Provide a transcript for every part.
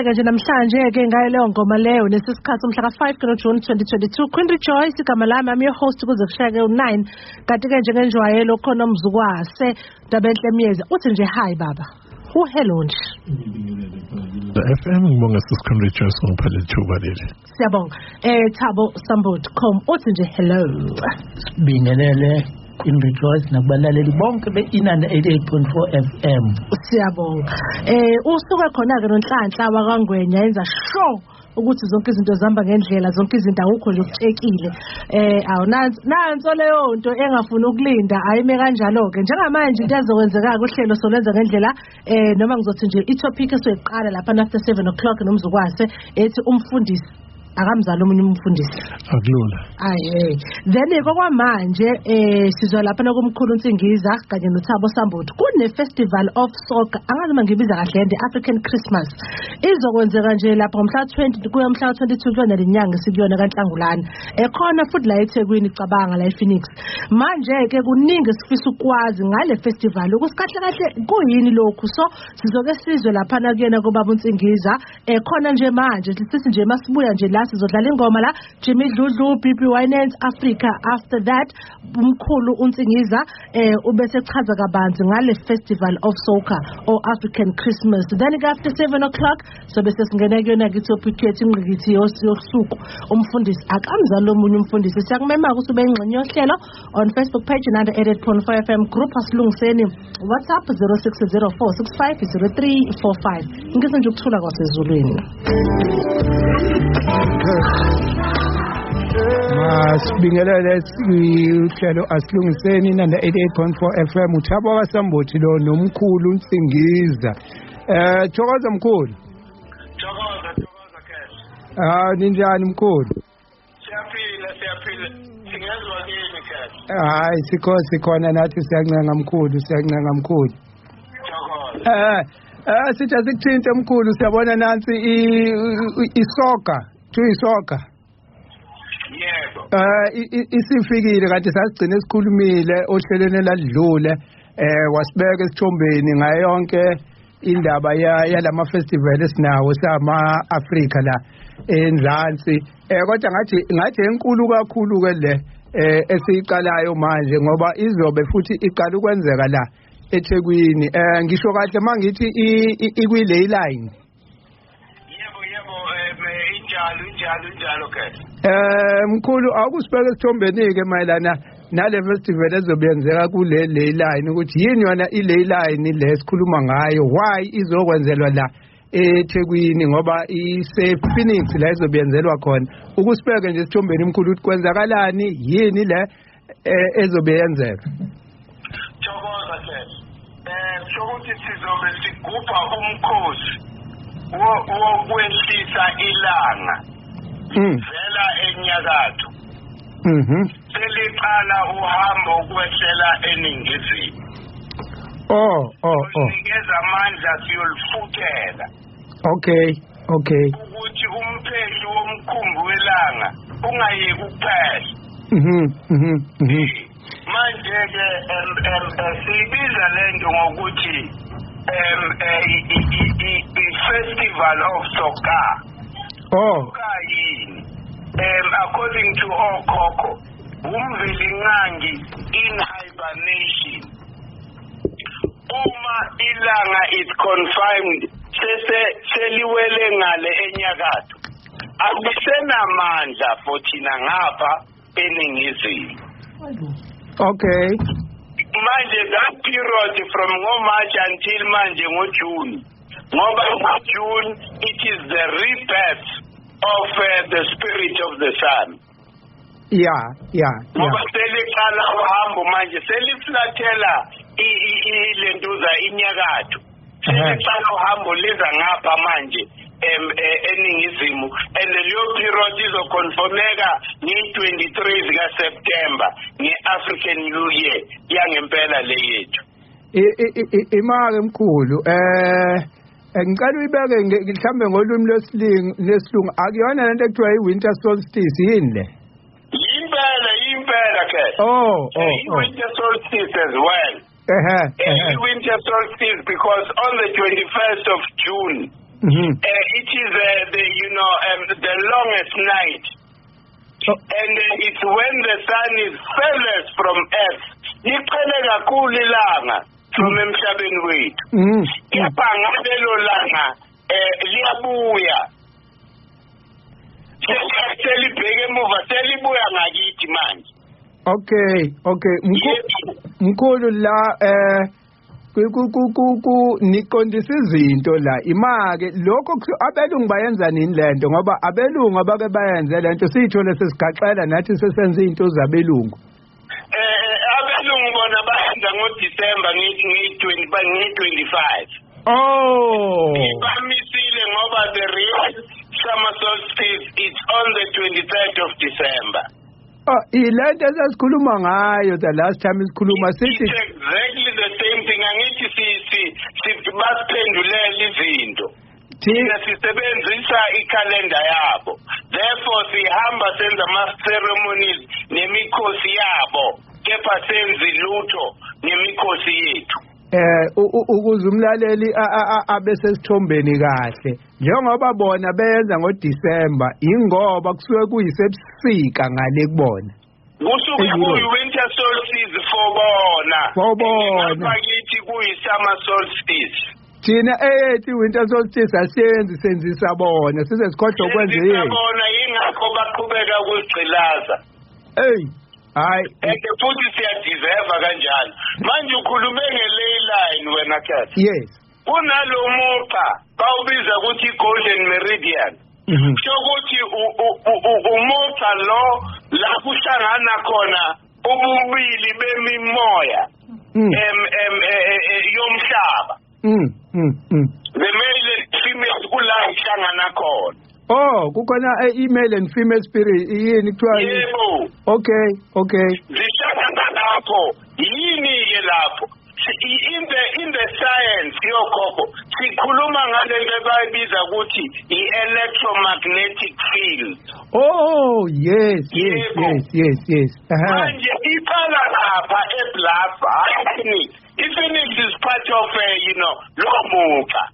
Siqale-ke nje namhlanje-ke ngayo leyo ngoma leyo nesisikhathi umhla ka-5 kuno-June 2022. Queen Rejoice igama lami, I'm your host kuze kushayeke u-9. Kanti-ke njengenjwayelo khona uMzukwase Ndabenhle Myeza. Uthi nje hi baba. Hello nje. FM ngibonga sisi Queen Rejoice ngipha lethuba leli. Siyabonga. Thabo Sambot.com uthi nje hello. Sibingelele Queen Rejoice nakubalaleli bonke be-Inanda 88.4 FM. Siyabonga. Usuka khona ke noNhlanhla wakwaNgwenya yenza sure ukuthi zonke izinto zihamba ngendlela, zonke izinto awukho nje ukutshekile. Awu nanso leyo nto engafuni ukulinda ayime kanjalo ke. Njengamanje into ezokwenzeka kuhlelo solenza ngendlela noma ngizothi nje i-topic esoyiqala lapha after 7 o'clock noMzukwase ethi umfundisi akamzali omunye umfundisi. Akulula. Ayi. Then okwamanje sizwa lapha nokumkhulu Nsingiza kanye noThabo Sambotho kune Festival of Soca, angazi mangibiza kahle, the African Christmas. Izokwenzeka nje lapha ngomhla 20 kuya mhla 22 kuyona lenyanga sikuyona kaNhlangulana. Ekhona futhi la eThekwini, cabanga la ePhoenix. Manje ke kuningi sifisa ukwazi ngale festival ukuthi kahle kahle kuyini lokhu. So sizoke sizwe lapha na kuyena kubaba uNsingiza. Ekhona nje manje sithi nje masibuya nje la sizodlala ingoma la Jimmy Dludlu BB Winans Africa. After that umkhulu uNsingiza ubese chaza kabanzi ngale Festival of Soca or African Christmas. Then after 7 o'clock so bese singena kuyona ke topic yethu ingqikithi yosuku umfundisi akamzali omunye umfundisi. Siyakumema ukuthi ube ingxenye yohlelo on Facebook page Inanda 88.4 FM group asilungiseni, WhatsApp 0604650345. Ngizwe nje ukuthula kwasezulwini. Masibingelele uhlelo asilungiseni Inanda 88.4 FM. uThabo kaSambothi lo nomkhulu Nsingiza. Thokoza mkhulu. Thokoza thokoza Cash. Ninjani mkhulu? Siyaphila siyaphila. Singezwa kini Cash? Hayi sikhona nathi, siyancenga mkhulu, siyancenga mkhulu. Thokoza. Sithi asikuthinte mkhulu, siyabona nansi isoka, isoka. Yebo. Isifikile kade sasigcina esikhulumile ohlelweni eladlule, wasibeka esithombeni ngayo yonke indaba yalama festival esinawo sama Africa la enzansi. Kodwa ngathi enkulu kakhulu ke le esiyiqalayo manje ngoba izobe futhi iqala ukwenzeka la eThekwini. Ngisho kahle mangithi ikwile line. Yebo yebo, injalo injalo injalo ke. Mkhulu akusibeke esithombeni ke mayelana nale festival ezobenzeka kule line ukuthi yini yona ile line le esikhuluma ngayo, why izokwenzelwa la eThekwini ngoba ise Phoenix la izobenzelwa khona. Ukusibeke nje esithombeni mkhulu ukuthi kwenzakalani, yini le ezobeyenzeka. Thokoza ke. Sokuthi sizobe sigubha umkhosi wokwehlisa ilanga vela enyakatho. Seliqala uhambo ukwehlela eningizimu. Oh. Sinikeza amandla siyolifuthela. Okay. Ukuthi umphehli womkhumbi welanga ungayeki ukuphehla. Manje ke sibiza lento ngokuthi i-Festival of Soca. Oh. Yini? According to okhokho, umvelinqangi in hibernation. Uma ilanga is confined seliwele ngale enyakatho, akusenamandla for thina ngapha eningizimu. Okay. Manje that period from ngo-March until manje ngo-June, ngoba ngo-June it is the rebirth of the spirit of the sun. Yeah. Ngoba seliqala uhambo manje, seliflathela ilentuza inyakatho. Seliqala uhambo liza ngapha manje eningizimu, and leyo period izoconfirmeka nge-23 zika September nge-African New Year yangempela le yethu. Imake mkhulu, ngicela uyibeke mhlambe ngolwimi lesilungu, akuyona lento ekuthiwa i-winter solstice yini le? Impela ke. Oh. I-winter solstice as well. I-winter solstice because on the 21st of June It is the you know the longest night. Oh. And it's when the sun is furthest from earth. Liqhele kakhulu ilanga from emhlabeni wethu. Kepha ngalelo langa liyabuya. Selibheke emuva, selibuya ngakithi manje. Okay. Mkhulu la ku niqondisa izinto la imake lokho abelungu bayenza nini lento, ngoba abelungu abake bayenze lento siyithole sesigaxela nathi sesenza izinto zabelungu. Abelungu bona bayenza ngoDecember ngi-25. Oh, bamisile ngoba the real summer solstice is on the 23rd of December. Oh, ilento esasikhuluma ngayo the last time isikhuluma sithi it's exactly the same thing. Angithi si basiphendulela izinto. Thina sisebenzisa ikhalenda yabo, therefore sihamba senza ama-ceremonies nemikhosi yabo, kepha senzi lutho ngemikhosi yethu. Ukuze umlaleli abe sesithombeni kahle, njengoba bona beyenza ngoDecember, ingoba kusuke kuyisebusika ngale kubona. Kusuke kuyi-winter solstice for bona. For bona. Ngakithi kuyi-summer solstice. Thina eyethi winter solstice asiyenzi, senzisa bona, size sikhohlwe ukwenza yini. Bona yingakho baqhubeka ukuzigqilaza. Hey. Hayi, and futhi siyadeserve kanjalo. Manje ukhulume nge-ley line wena Khetha. Yes. Kunalo mugqa bawubiza ukuthi i-Golden Meridian. Kusho ukuthi umugqa lo la kuhlangana khona ububili bemimoya yomhlaba. The male and female kula kuhlangana khona. Oh, kukhona i-male and female spirit yini kuthiwa? Yebo. Okay. Zihlangana lapho. Yini ke lapho? In the science yokhokho sikhuluma ngalento abayibiza ukuthi i-electromagnetic field. Oh, yes. Manje iqala lapha eBluff, hayi i-Phoenix is part of you know lo mugqa.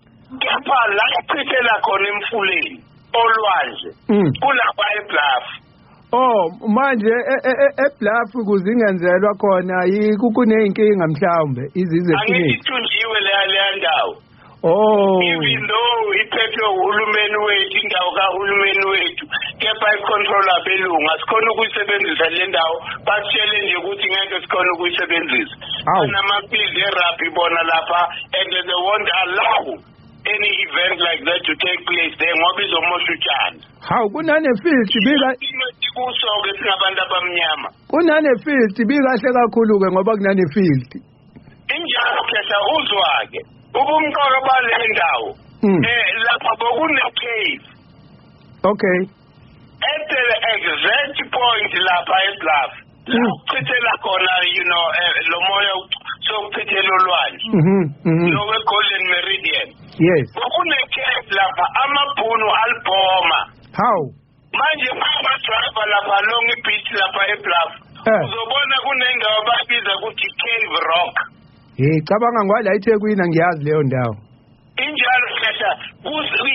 Kepha la ichithela khona emfuleni olwandle kulapha eBluff. Oh, manje eBluff kuzingenzelwa khona kuneyinkinga mhlawumbe izize Phoenix. Angithunjiwe leya ndawo. Oh, even though iphethwe uhulumeni wethu, indawo kahulumeni wethu, kepha icontrol abelungu asikhona ukuyisebenzisa le ndawo, basitshele nje ukuthi ngeke sikhona ukuyisebenzisa. Banama-field e-rugby bona lapha, and they won't allow any event like that to take place there ngoba izomosha utshani. Hawu, kunane-field bika kuso-ke singabantu abamnyama. Kunane-field bikahle kakhulu-ke ngoba kunane-field. Injalo Khehla, uzwa-ke ubumqoka bale ndawo. Lapha bokune-cave. Okay. At the exact point lapha eBluff, la kuchithela khona you know lo moya sokuchithela olwandle. Lo we-Golden Meridian. Yes. Bekune-cave lapha amabhunu alibhoma. How? Manje ama-driver lapha along i-beach lapha eBluff, uzobona kunendawo abayibiza ukuthi Cave Rock. Hey, cabanga ngwala eThekwini angiyazi leyo ndawo. Injalo Khehla,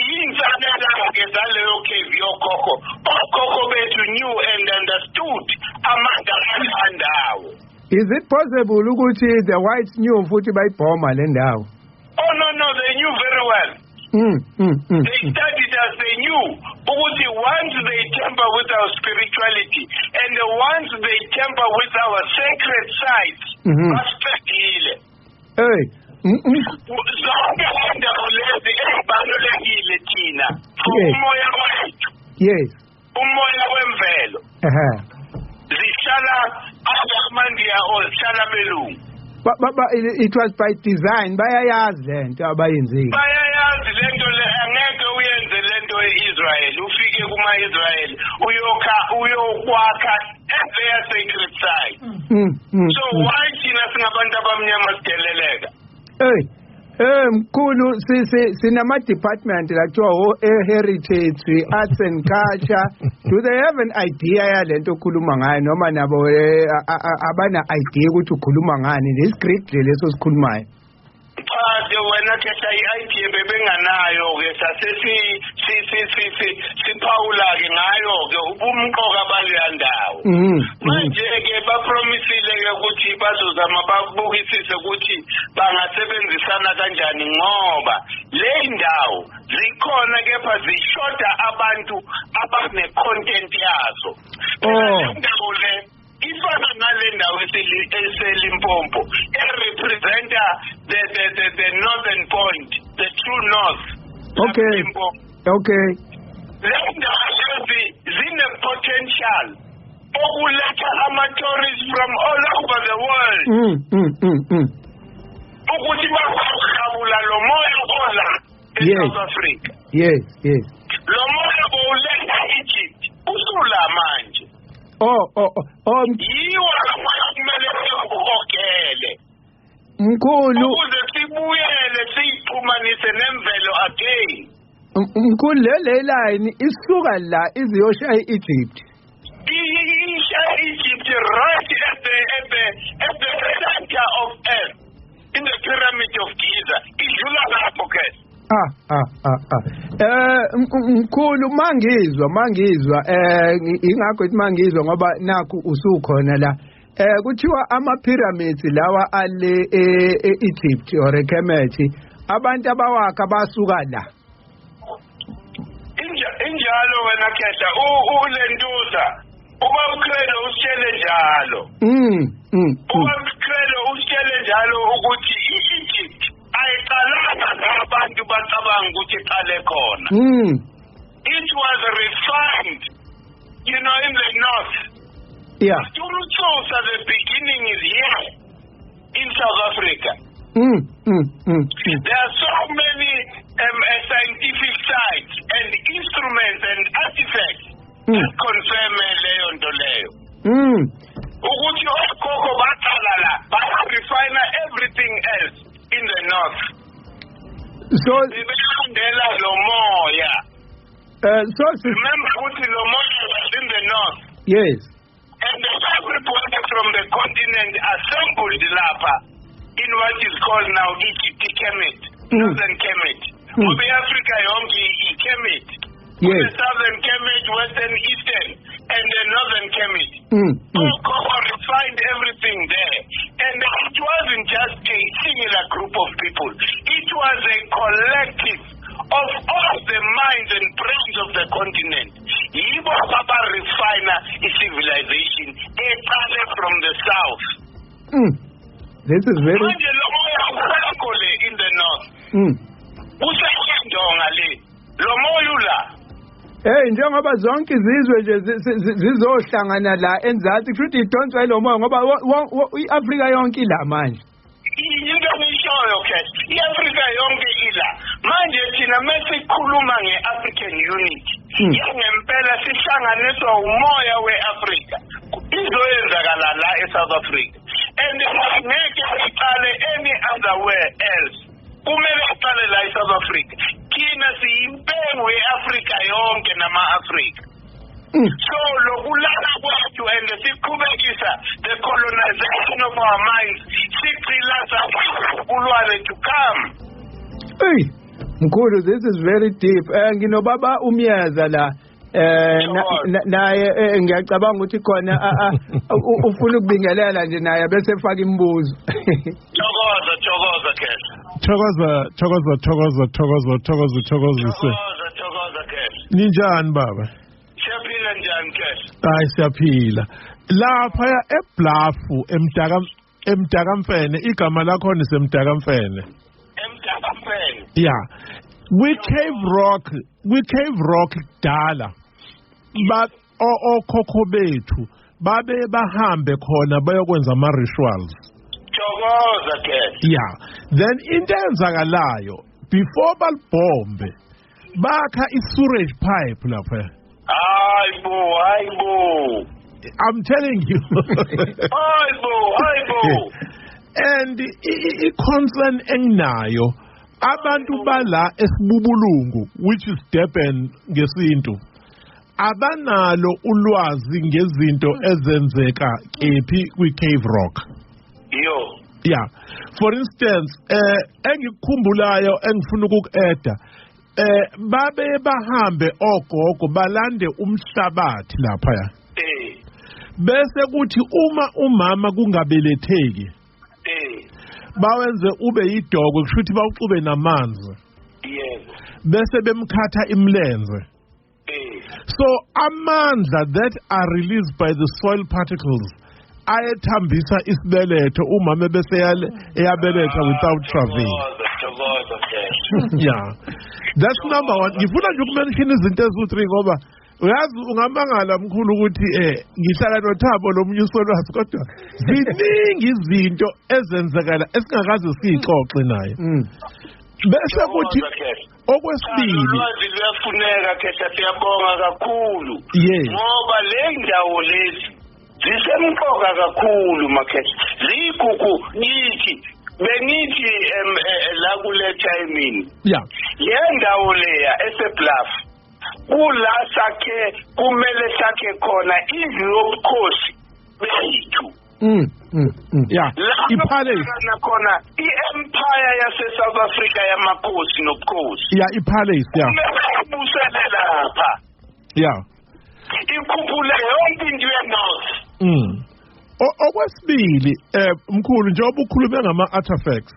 yinsalela-ke zaleyo cave yokhokho. Okhokho bethu knew and understood amandla aleyo ndawo. Is it possible ukuthi the whites knew futhi bayibhoma le ndawo? Oh no, they knew very well. They studied us, they knew. Ukuthi once they tamper with our spirituality and once they tamper with our sacred sites, basiqedile. Hey, zonke indawo lezi ezibalulekile thina for umoya wethu. Yes. Umoya wemvelo. Zihlala amaNdiya or zihlala belungu. But it was by design. Bayayazi lento abayenzile. Bayayazi lento le, angeke uyenze lento eIsrael. Ufike kuma-Israel uyokwakha at their sacred site. So why thina singabantu abamnyama sideleleka? Hey, mkhulu, sinama department la kuthiwa heritage, arts and culture. Do they have an idea yalento okhuluma ngayo noma nabo abana idea ukuthi ukhuluma ngani? Lesi Greek leso sikhulumayo. Cha, wena Wena khehla, i-idea bebenganayo ke, sase siphawula ke ngayo ke ubumqoka baleya ndawo. Manje ke bapromisile ke ukuthi bazozama babukisise ukuthi bangasebenzisana kanjani, ngoba le ndawo zikhona kepha zishoda abantu abane content yazo. Oh. Ndawo le ifana nale ndawo eseLimpopo erepresenta the northern point, the true north. Okay. Limpopo. Okay. Le ndawo lezi zine potential okuletha ama-tourists from all over the world ukuthi bazohabula lo moya ola e-South Africa. Yes. Lo moya bowuletha Egypt usula manje. Oh. Yiwo lo moya kumele siwuhogele. Mkhulu, ukuze sibuyele siyixhumanise nemvelo again. Mkhulu, le line isuka la iziyoshaya i-Egypt. Isha Egypt right at the center of earth, in the pyramid of Giza, idlula lapho ke. Ah. Mkhulu, mangizwa ingakho ithi mangizwa ngoba nakhu usukhona la. Kuthiwa ama pyramids lawa ale e-Egypt or eKemet, abantu abawakha basuka la. Injalo wena khehla, ulentuza uba uCredo usitshele njalo. Uba uCredo usitshele njalo ukuthi i-Egypt ayiqalanga la abantu bacabanga ukuthi iqale khona. It was refined in the north. Ulususa, the beginning is here in South Africa. There are so many scientific sites and instruments and artifacts that confirm leyo nto leyo. Ukuthi okhokho baqala la, baya-refine everything else in the north. So Bebelandela lo moya. So Remember ukuthi lo moya was in the north. And everybody from the continent assembled lapha in what is called now Egypt, Kemet, Northern Kemet. Ngoba i-Afrika yonke i-Kemet. The Southern Kemet, Western, Eastern, and the Northern Kemet. Okhokho refined everything there. And it wasn't just a singular group of people. It was a collective of all the minds and brains of the continent. Yibo abarefina i-civilization eqale from the south. This is very Manje lo moya usekho le in the north. Useyindonga le. Lo moya ula. Hey, njengoba zonke izizwe nje zizohlangana la enzansi, kusho ukuthi idonswa yilo moya ngoba i-Afrika yonke ila manje. Into engishoyo ke, i-Afrika yonke ila. Manje thina mesikhuluma nge-African unity, yangempela sihlanganiswa umoya we-Afrika. Izoyenzakala la e-South Africa. And ngeke iqale any other where else. Kumele iqale la e-South Africa. Thina siyimpengu ye-Afrika yonke nama-Afrika. So lokulala kwethu and siqhubekisa the colonization of our minds, sigqilaza ulwane to come. Hey, mkhulu, this is very deep. Nginobaba uMyeza la. Naye ngiyacabanga ukuthi khona ufuna ukubingelela nje naye bese efaka imibuzo. Thokoza, thokoza khehla. Thokoza, thokoza, thokoza, thokoza, thokoza, thokozise. Thokoza, thokoza khehla. Ninjani baba? Siyaphila, njani khehla? Hayi, siyaphila. Lapha eBluff, eMdaka, eMdakamfene, igama lakhona iseMdakamfene. EMdakamfene. Yeah. Kwi Cave Rock kudala ba okhokho bethu babe bahambe khona bayokwenza ama rituals. Thokoza khehla. Yeah. Then into eyenzakalayo, before balibhombe, bakha i-sewage pipe lapha. Hayi bo, hayi bo. I'm telling you. Hayi bo, hayi bo. And i-concern enginayo, abantu bala esibubulungu, which is Durban ngesintu, abanalo ulwazi ngezinto ezenzeka kephi kwi-Cave Rock. Yo. Yeah, for instance, engikukhumbulayo engifuna ukuku-eda, babe bahambe ogogo balande umhlabathi laphaya, bese kuthi uma umama kungabeletheki, bawenze ube yidokwe, kusho ukuthi bawuxube namanzi, yebo, bese bemkhatha imlenze. So amandla that are released by the soil particles ayethambisa isibeletho, umama bese eyabeletha without travail. Thokoza, Khehla. Yeah, that's number one. Ngifuna nje ukumention izinto eziwu-3 ngoba uyazi ungamangala mkhulu ukuthi ngihlala noThabo lomunye usolwazi, kodwa ziningi izinto ezenzekala esingakaze siyixoxe naye. Bese kuthi Thokoza, Khehla. okwesibili, Ulwazi luyafuneka, Khehla, siyabonga kakhulu. Yes. Ngoba le ndawo lezi zisemqoka kakhulu, makhehla, ziyigugu kithi. Bengithi la kule timing, le ndawo leya eseBluff, kula sakhe kumele sakhe khona indlu yobukhosi bethu. Yeah, Lapho i-palace. kuhlangana khona i-empire yase-South Africa yamakhosi nobukhosi. Yeah, i-palace, yeah. Kumele ibusele lapha, ikhuphule yonke into ye-north. Okwesibili, mkhulu, njengoba ukhulume ngama artifacts,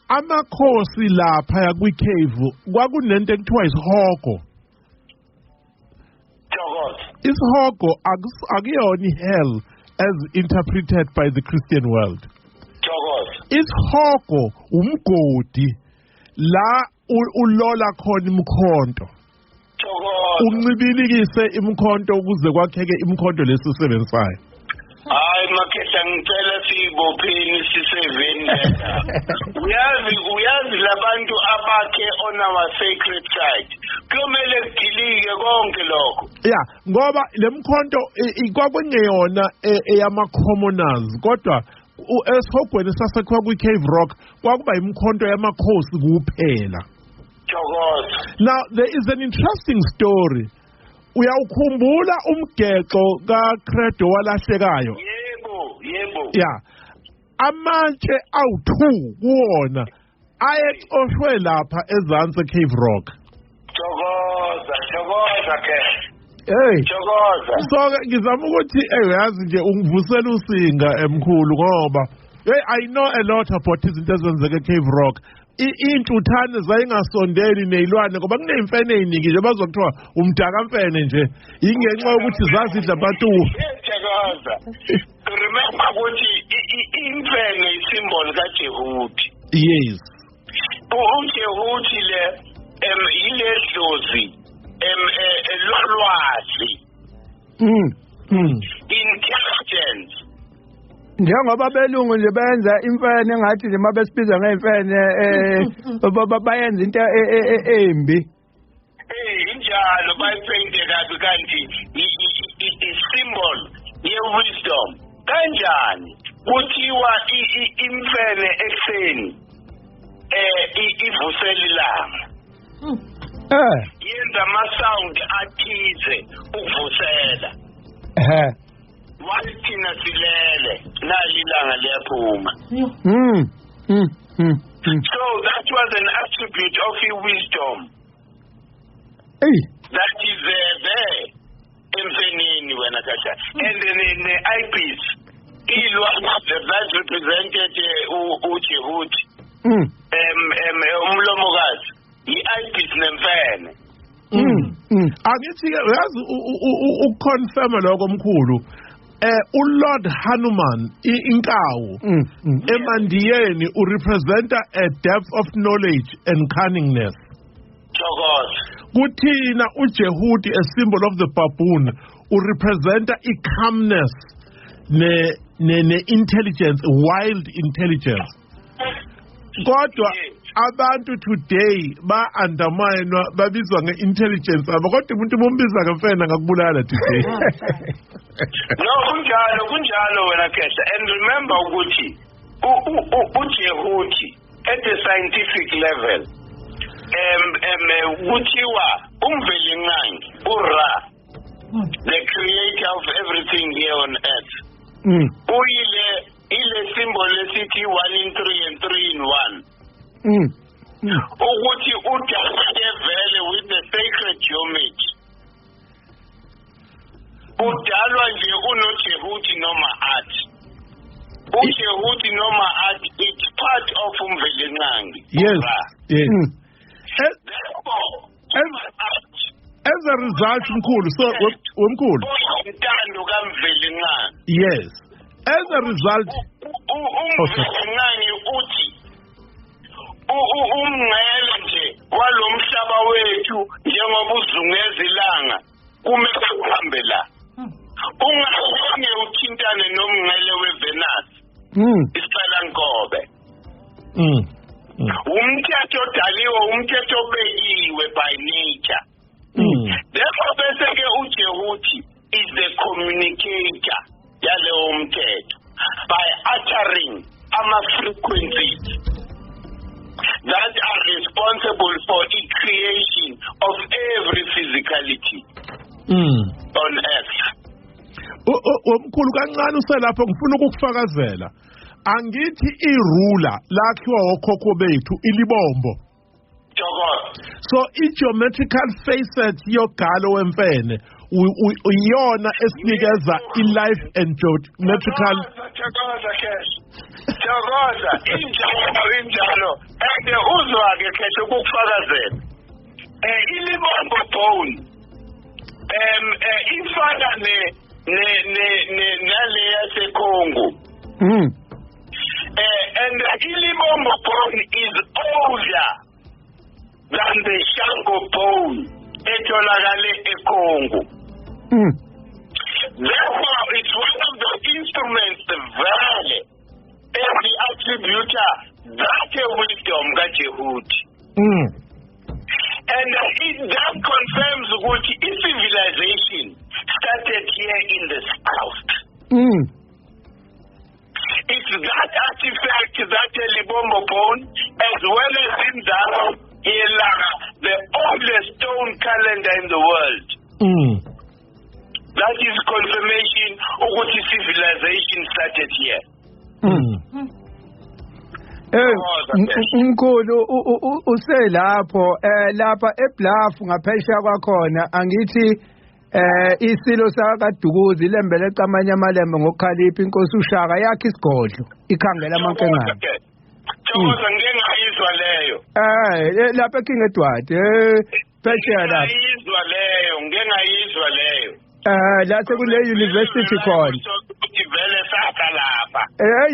amakhosi lapha kwi-cave kwakunento ekuthiwa isihogo. Thokoza. Isihogo akuyona i-hell as interpreted by the Christian world. Thokoza. Isihogo umgodi la ulola khona imkhonto. Thokoza. Uncibilikise imkhonto ukuze kwakheke imkhonto lesisebenzisayo. Hayi makhehla, ngicela siyibopheni siseveni lena. Uyazi labantu abakhe on our sacred site, kuyomele kudilike konke lokho. Yeah, ngoba lemkhonto kwakungeyona eyama commoners, kodwa esihogweni sasekhiwa kwi-Cave Rock kwakuba imkhonto yamakhosi kuphela. Thokoza. Now there is an interesting story. Uyawukhumbula umgexo kaCredo walahlekayo? Yebo. Yeah, amatshe awu-2 kuwona ayecoshwe lapha ezansi eCave Rock. Thokoza, thokoza Khehla. Hey. Thokoza. So ke ngizama ukuthi uyazi nje ungivusela usinga emkhulu, ngoba hey, I know a lot about izinto ezenzeka eCave Rock. Iy'ntuthane zayingasondeli ney'lwane ngoba kuney'mfene ey'ningi nje, bazokuthiwa umdakamfene nje, ingenxa yokuthi zazidla amatuku. Thokoza. Remember ukuthi imfene isimbol kaJehudi. Yes. UJehudi le ile dlozi lolwazi. Intelligence. Njengoba belungu nje benza imfene engathi nje mabesibiza ngeimfene bayenza into embi. Injalo bayiphinde kabi, kanti i-symbol ye-wisdom. Kanjani kuthiwa imfene ekuseni ivusela ilanga? Yenza ama-sound athize ukuvusela. Wathi thina silele, nali ilanga liyaphuma. So that was an attribute of wisdom. Hey. That is there emfenini wena kahle. And then the ibis ilwa that represented uJehudi. Umlomokazi i-ibis nemfene. Angithi ke uyazi ukuconfirm lokho mkhulu, uLord Hanuman inkawu emandiyeni urepresenta a depth of knowledge and cunningness. Thokoza. Kuthina uJehudi, a symbol of the baboon, urepresenta i-calmness ne intelligence, wild intelligence. Kodwa abantu today ba-undermine, babizwa nge-intelligence abo, kodwa umuntu bombiza ngemfene ngakubulala today. No, kunjalo wena Khehla. And remember ukuthi uJehudi at the scientific level, kuthiwa uMvelinqangi uRa, the creator of everything here on earth, uyile Ile symbol esithi 1 in 3 and 3 in 1. Ukuthi udaleke vele with the sacred geometry. Udalwa nje unoJehuti noma art. UJehuti noma art, it's part of uMvelinqangi. Yes. Yes. Therefore, As a result, mkhulu, so wemkhulu. Intando kaMvelinqangi. Yes. As a result, uMvelinqangi uthi umngcele nje walomhlaba wethu njengoba uzungeza ilanga kumele uhambe la. Ungazange uthintane nomngcele weVenus. Isicalankobe. Umthetho odaliwe, umthetho obekiwe by nature. Therefore bese ke uJehuti is the communicator yalewo mthetho by uttering ama frequencies that are responsible for the creation of every physicality on earth. Omkhulu kancane uselapho, ngifuna ukukufakazela. Angithi irula lakhiwa okhokho bethu ilibombo. So i-geometrical facet yogalo wemfene iyona esinikeza i-life and geometrical. Thokoza Kesh. Thokoza, injalo injalo. And uzwa-ke Kesh ukukufakazela. Ilibombo bone ifana ne nale yaseKongo. And ilibombo bone is older than the Shango bone etholakale eKongo. Therefore, it's one of the instruments vele every attributor that wisdom kaJehudi. And that confirms ukuthi i-civilization started here in the south. It's that artifact, that Libombo bone, as well as Inzalo Yelanga, the oldest stone calendar in the world. That is confirmation ukuthi civilization started here. Mkhulu uselapho lapha eBluff ngaphesheya kwakhona, angithi isilo sakaDukuza ilembele camanye amalembe ngokukhalipha inkosi uShaka yakhe isigodlo ikhangela amankengane. Thokoza, ngike ngayizwa leyo. Lapha eKing Edward, phesheya lapha. Ngayizwa leyo, ngike ngayizwa leyo. La sekule university khona. Ukuthi vele sakha lapha.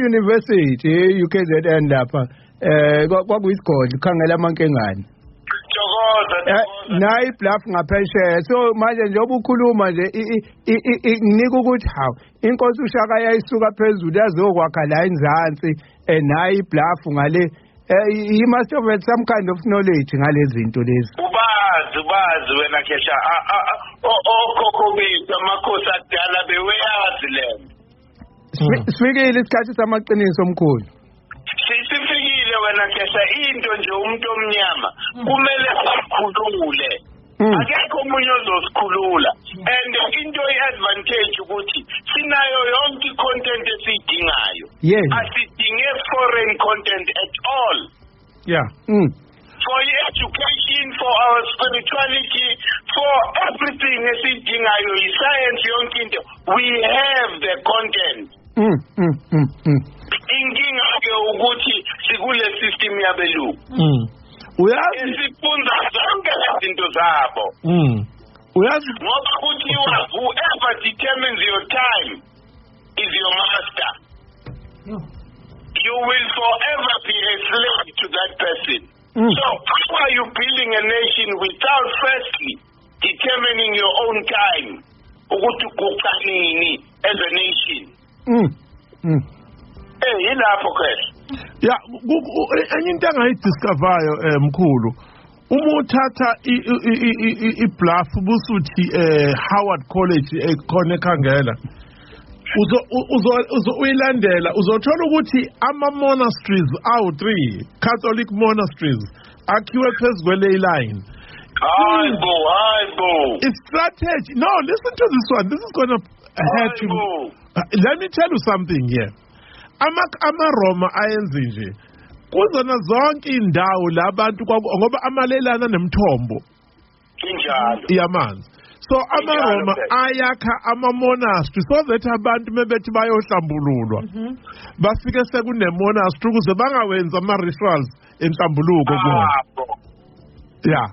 University UKZN lapha. Kwakuyisigodlo khangela amankengane. Thokoza. Nayi Bluff ngaphesheya. So manje njengoba ukhuluma nje nginika ukuthi hawu inkosi uShaka yayisuka phezulu yazokwakha la enzansi, nayi Bluff ngale. He must have had some kind of knowledge ngalezi zinto lezi. Ubazi wena Kesha, okhokho bethu amakhosi akudala beweyazi lento. Sifikile isikhathi samaqiniso omkhulu. Sifikile wena Kesha, into nje umuntu omnyama kumele sikhulule. Akekho omunye ozosikhulula. And into i-advantage ukuthi sinayo yonke i-content esiyidingayo. Asidinge foreign content at all. Yeah. For education, for our spirituality, for everything esiyidingayo, i-science yonke into, we have the content. Inkinga ke ukuthi sikule system yabelungu. Uyazi sifunza zonke izinto zabo. Uyazi ngoba kuthiwa whoever determines your time is your master. You will forever be a slave to that person. So how are you building a nation without firstly determining your own time? Ukuthi uguqa nini as a nation? Yilapho ke. Yeah, enye into engayidiscovayo mkhulu, uma uthatha iBluff busuthi Howard College ekhona eKhangela, uzo uyilandela uzothola ukuthi ama monasteries awu3 Catholic monasteries akhiwe phezu kwele line. Hayibo, hayibo. It's strategy. No, listen to this one. This is going to hurt you. Let me tell you something here. Ama-Roma ayenze nje kuzona zonke indawo labantu ngoba amalelana nemithombo injalo yamanzi. So amaRoma ayakha ama-monastery so that abantu mebethi bayohlambululwa bafike sekune-monastery ukuze bangawenzi ama-rituals enhlambuluko kubona. Yeah.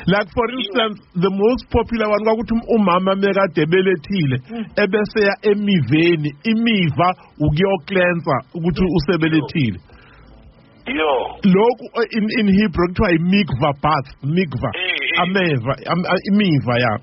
Like for instance, the most popular one kwakuthi umama mekade ebelethile ebese ya emiveni, imiva ukuyoklensa ukuthi usebelethile. Yo. Lokhu in Hebrew kuthiwa imikva bath, mikva, ameva, imiva ya.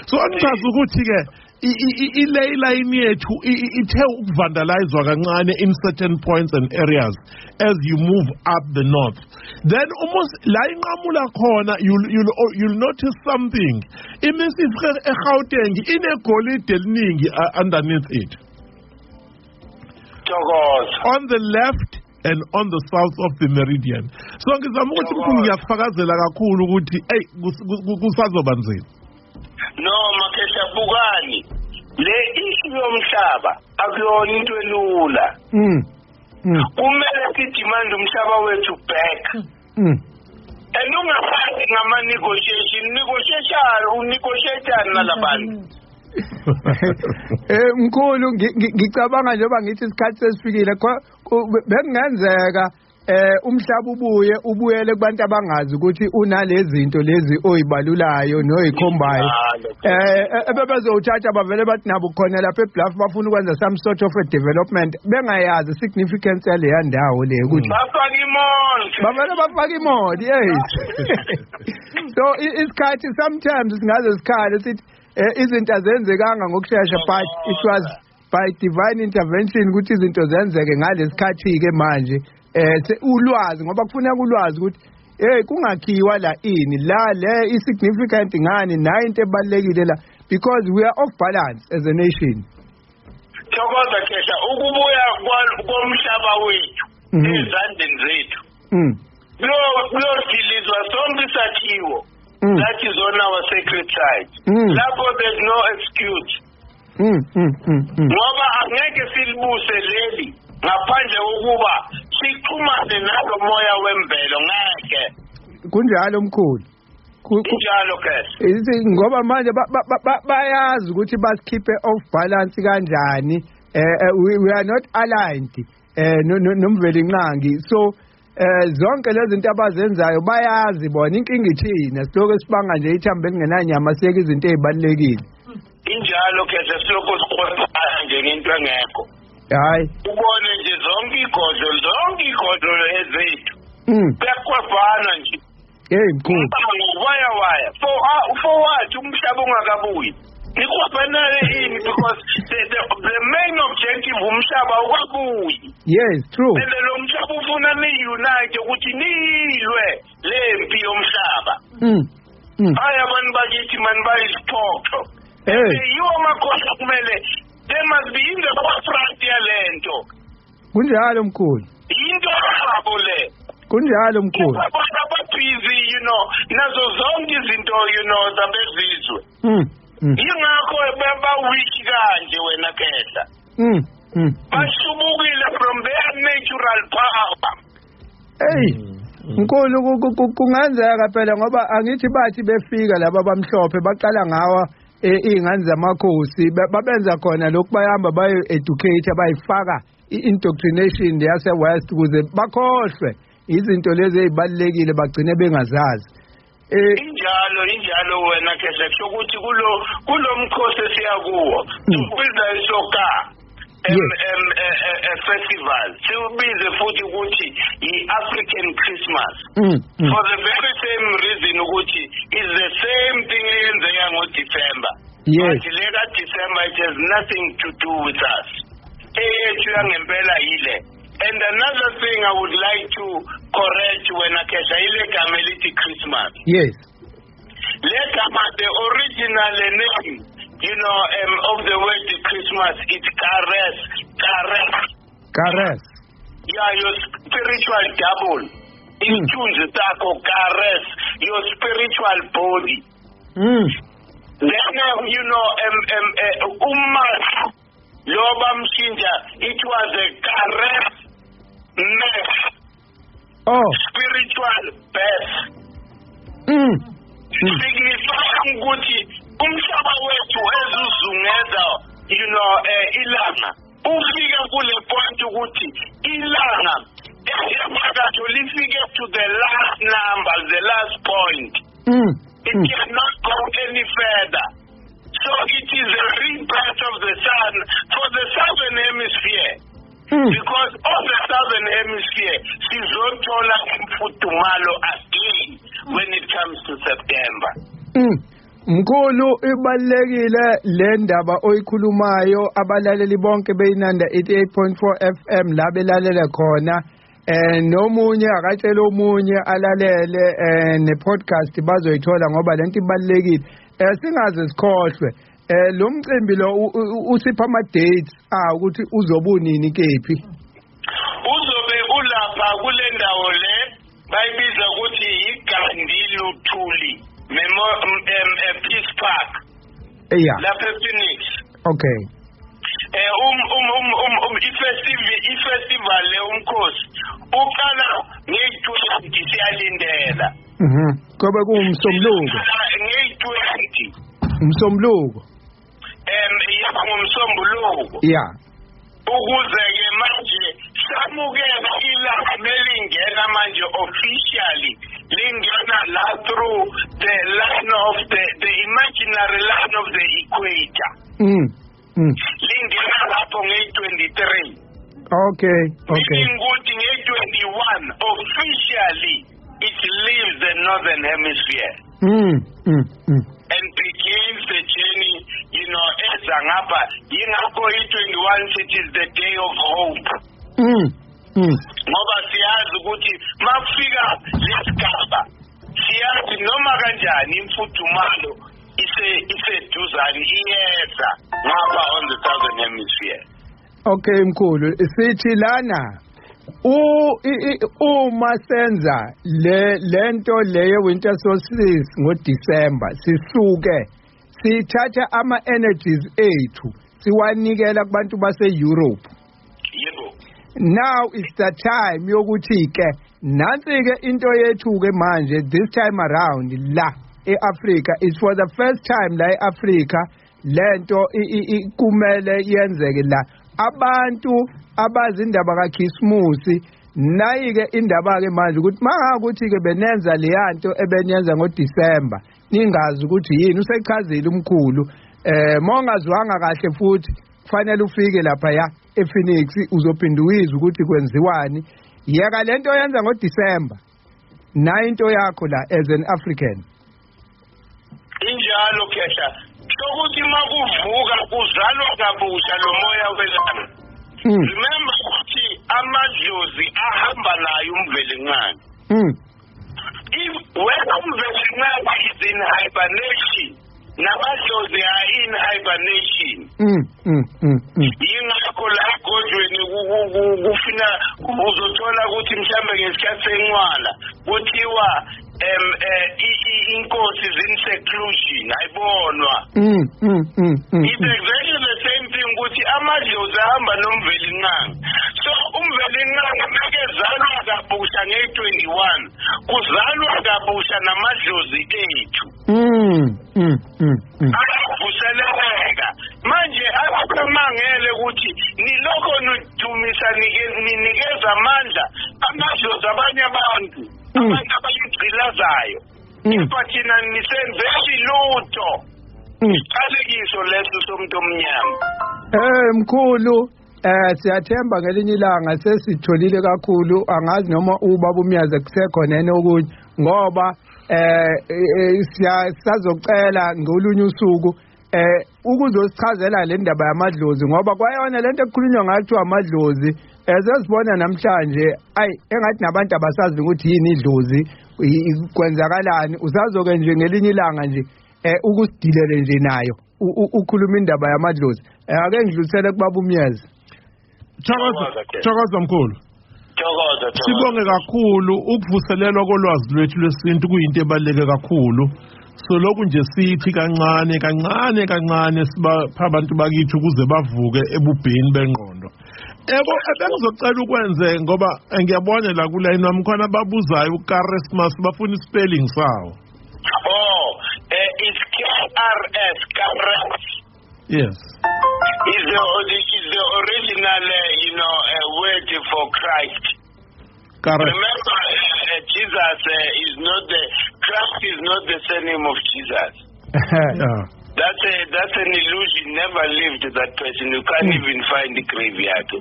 So angichaza ukuthi ke i-ley line yethu ithe ukuvandalizwa kancane in certain points and areas as you move up the north. Then almost la inqamula khona you'll notice something. Imisifike eGauteng inegolide eliningi underneath it. On the left and on the south of the meridian. So ngizama ukuthi mkhulu ngiyakufakazela kakhulu ukuthi hey kusazoba nzima. No makhehla bukani le issue yomhlaba akuyona into elula. Kumele sidemand umhlaba wethu back. And ungafaki ngama negotiation, unegotiate nalabantu. Mkhulu ngicabanga njengoba ngithi isikhathi sesifikile bekungenzeka umhlaba ubuye ubuyele kubantu abangazi ukuthi unalezi zinto lezi oyibalulayo noyikhombayo ebebezowuthatha bavele bathi nabo khona lapha eBluff bafuna ukwenza some sort of a development bengayazi significance yaleya ndawo le ukuthi bafaka imall, bavele bafaka imall. Yes. So isikhathi sometimes singaze sikhale sithi izinto azenzekanga ngokushesha, but it was by divine intervention ukuthi izinto zenzeke ngalesikhathi ke manje. Ulwazi ngoba kufuneka ulwazi ukuthi hey kungakhiwa la ini la le isignificant ngani nayo into ebalekile la, because we are off balance as a nation. Thokoza Khehla, ukubuya komhlaba wethu ezandleni zethu kuyodilizwa sonke isakhiwo. That is on our sacred side. Lapho there's no excuse. Ngoba angeke silibuse leli ngaphandle kokuba sixhumane nalo moya wemvelo, ngeke. Kunjalo mkhulu. Kunjalo Khehla. Ngoba manje bayazi ukuthi basikhiphe off balance kanjani. We are not aligned nomvelinqangi. So zonke lezi zinto abazenzayo bayazi bona inkinga ithina, silokhu sibanga nje ithambo elingenanyama siyeke izinto ezibalulekile. Injalo Khehla, silokhu siqoqana nje ngento engekho. Hayi ubone nje zonke igodlo ezethu kuyakwafana nje. Hey mkhulu, waya waya for what umhlaba ungakabuyi nikwafana ini, because the main objective umhlaba awukabuyi. Yes, true. And lo mhlaba ufuna ni-unite ukuthi nilwe lempi yomhlaba. Hayi abantu bakithi mani bayisiphoxo. Yiwo amakhosi kumele they must be in the forefront yalento. Kunjalo mkhulu. Into yabo le. Kunjalo mkhulu. Ababhizi you know nazo zonke izinto you know zabezizwe. Ingakho baba-weak kanje wena Khehla. Bashubukile from their natural power. Hey mkhulu, kungenzeka phela ngoba angithi bathi befika laba abamhlophe baqala ngawa iy'ngane zamakhosi babenza khona lokhu, bayahamba bayo-educate bayifaka i-indoctrination yase-West ukuze bakhohlwe izinto lezi ey'balulekile bagcine bengazazi. Injalo wena Khehla, kusho ukuthi kulo mkhosi esiya kuwo sibiza isoka festival, siubize futhi ukuthi i-African Christmas for the very same reason ukuthi is the same thing eyenzeka ngoDecember. Yes. But le kaDecember it has nothing to do with us. Eyethu yangempela yile. And another thing I would like to correct wena Khehla, ile gama elithi Christmas. Yes. Le gama, the original name, you know, of the word Christmas, it's caress. Caress. Caress. Yeah, your spiritual double. Isithunzi sakho, caress your spiritual body. Then, you know, uma lo bamshintsha manger, it was a caress mess. Oh. Spiritual birth. Signifying ukuthi umhlaba wethu ezuzungeza ilanga ufika kule point ukuthi ilanga ephakathi lifike to the last number, the last point. It cannot go any further. So it is a rebirth of the sun for the southern hemisphere. Because of the southern hemisphere sizothola imfudumalo again when it comes to September. Mkhulu, ibalulekile le ndaba oyikhulumayo, abalaleli bonke beyinanda 88.4 FM la belalele khona, nomunye akatshela omunye alalele, ne podcast bazoyithola ngoba lento ibalulekile. Singaze sikhohlwe lo mcimbi lo usipha ama dates ukuthi uzobe unini kephi? Uzobe ulapha kule ndawo le bayibiza ukuthi iGandhi Luthuli Peace Park. Yeah. Lapha ePhoenix. Okay. I-festival le umkhosi uqala ngeyi-20, siyalindela. Kobe kuwumsombuluko. Ngeyi-20. Umsombuluko. Yebo, ngomsombuluko. Yeah. Ukuze ke manje samukela ilanga melingena manje officially lingena la through the line of the imaginary line of the equator. Lingena lapho ngeyi-23. Okay. Meaning ukuthi ngeyi-21 officially it leaves the northern hemisphere. And begins the journey, eza ngapha. Yingakho i-21 it is the day of hope. Ngoba siyazi ukuthi makufika lesigaba siyazi noma kanjani imfudumalo iseduzane iyeza ngapha on the southern hemisphere. Okay mkhulu, sithi lana uma senza lento leyo winter solstice ngoDecember, sisuke sithatha ama energies ethu siwanikela kubantu base Europe. Yebo. Now is the time yokuthi ke nansi ke into yethu ke manje this time around la eAfrica, is for the first time la eAfrica lento kumele yenzeke la. Abantu abazi indaba kaKhisimusi, nayi ke indaba ke manje ukuthi mangakuthi ke benenza leyanto ebenyenza ngoDecember ningazi ukuthi yini, usechazile umkhulu. Mongazwanga kahle futhi kufanele ufike lapha ya ePhoenix uzophinda uyizwe ukuthi kwenziwani. Yeka lento oyenza ngoDecember, nayi into yakho la as an African. Injalo khehla, sokuthi makuvuka kuzalwa kabusha lo moya welanga. Remember ukuthi amadlozi ahamba nayo uMvelinqangi. If when uMvelinqangi is in hibernation, namadlozi are in hibernation. Yingakho la egodlweni kufina uzothola ukuthi mhlambe ngesikhathi sencwala kuthiwa inkosi is in seclusion, ayibonwa. It's exactly the same thing ukuthi amadlozi ahamba noMvelinqangi. So uMvelinqangi mekezalwa kabusha ngeyi-21, kuzalwa kabusha namadlozi ethu. Ayavuseleleka. Manje akumangele ukuthi nilokho nidumisa ninikeza amandla amadlozi abanye abantu, abantu abayigqilazayo. Kepha thina nisenzeli lutho. Isiqalekiso leso somuntu omnyama. Mkhulu, siyathemba ngelinye ilanga sesitholile kakhulu, angazi noma ubaba uMyazi kusekhona yena okunye, ngoba siyazocela ngolunye usuku ukuzosichazela le ndaba yamadlozi, ngoba kwayona lento ekukhulunywa ngayo kuthiwa amadlozi sesibona namhlanje ayi engathi nabantu abasazi ukuthi yini idlozi, kwenzakalani. Usazoke nje ngelinye ilanga nje ukusidilele nje nayo ukhuluma indaba yamadlozi. Ake ngidlulisele kubaba uMyezi. Thokoza mkhulu. Thokoza. Sibonge kakhulu ukuvuselelwa kolwazi lwethu lwesintu, kuyinto ebaluleke kakhulu. So lokhu nje sithi kancane kancane kancane sibapha abantu bakithi ukuze bavuke ebubheni bengqondo. Ebo ebengizocela ukwenze ngoba ngiyabona la kulayini wami khona ababuzayo uCharisma, bafuna ispelling sawo. Oh, it's KRS, KRS. Yes. Is the original word for Christ. Correct. Remember, Jesus is not the Christ is not the surname of Jesus. That's an illusion. Never lived that person. You can't even find the graveyard. So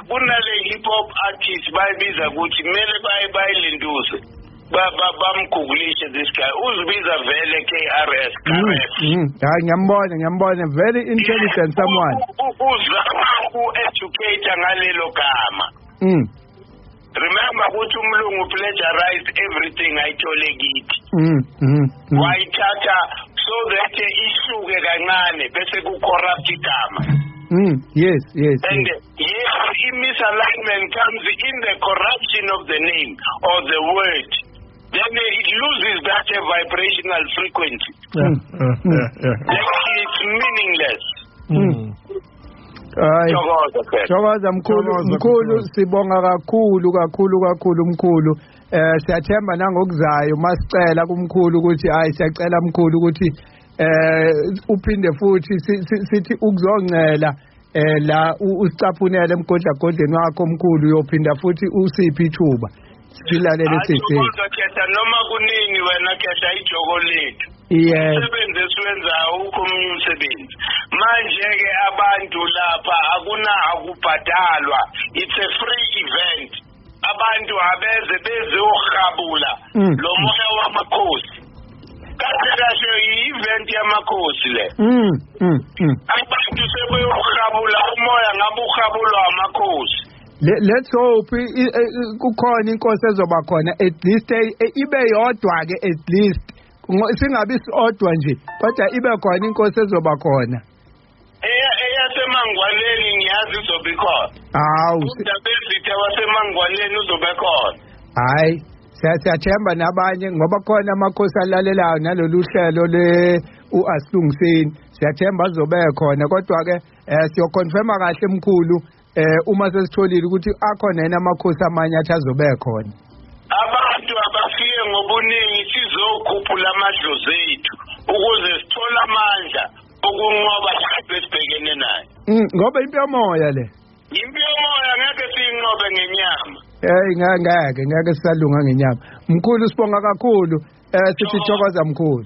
kunale hip hop artist bayibiza ukuthi kumele bayilinduze, bamgooglishe this guy, uzibiza vele KRS, KRS. Hayi, ngiyambona, very intelligent someone. Uzama uku-educate ngalelo gama. Remember ukuthi umlungu plagiarized everything ayithole kithi, wayithatha so that ihluke kancane bese ku-corrupt igama. Yes. And yes, misalignment comes in the corruption of the name or the word. Then it loses that vibrational frequency. Then it's meaningless. Hayi. Thokoza phela. Thokoza mkhulu. Thokoza, Mkhulu, mkhulu. sibonga kakhulu kakhulu kakhulu mkhulu. Siyathemba nangokuzayo masicela kumkhulu ukuthi, hayi, siyacela mkhulu ukuthi uphinde futhi sithi ukuzoncela la usicaphunele emgodla godleni wakho mkhulu, uyophinda futhi usiphi ithuba silalele sisi. Thokoza Khetha, noma kunini wena Khetha, ijoko lethu. Umsebenzi esiwenzayo, ukho omunye umsebenzi. Manje-ke abantu lapha akuna akubhadalwa. It's a free event. Abantu abeze bezohabula lo moya wamakhosi. Kahle kahle i-event yamakhosi le. Abantu sebeyohabula umoya ngabe uhabulwa amakhosi. Let's hope kukhona inkosi ezoba khona, at least ibe yodwa ke, at least singabi sodwa nje, kodwa ibe khona inkosi ezoba khona. Eyasemangwaneni ngiyazi izobe ikhona. Hawu. UNdabezitha wasemangwaneni uzobe khona. Hayi, siyathemba nabanye ngoba khona amakhosi alalelayo nalolu hlelo le uAsilungiseni, siyathemba azobe khona, kodwa ke siyoconfirma kahle mkhulu uma sesitholile ukuthi akhona yena amakhosi amanye athi azobe khona. Abantu abafike ngobuningi, sizokhuphula amadlozi ethu ukuze sithole amandla okunqoba lapho esibhekene nayo. Ngoba impi yomoya le. Impi yomoya, ngeke siyinqobe ngenyama. Hey, ngeke sisalunga ngenyama. Mkhulu, sibonga kakhulu. Sithi thokoza mkhulu.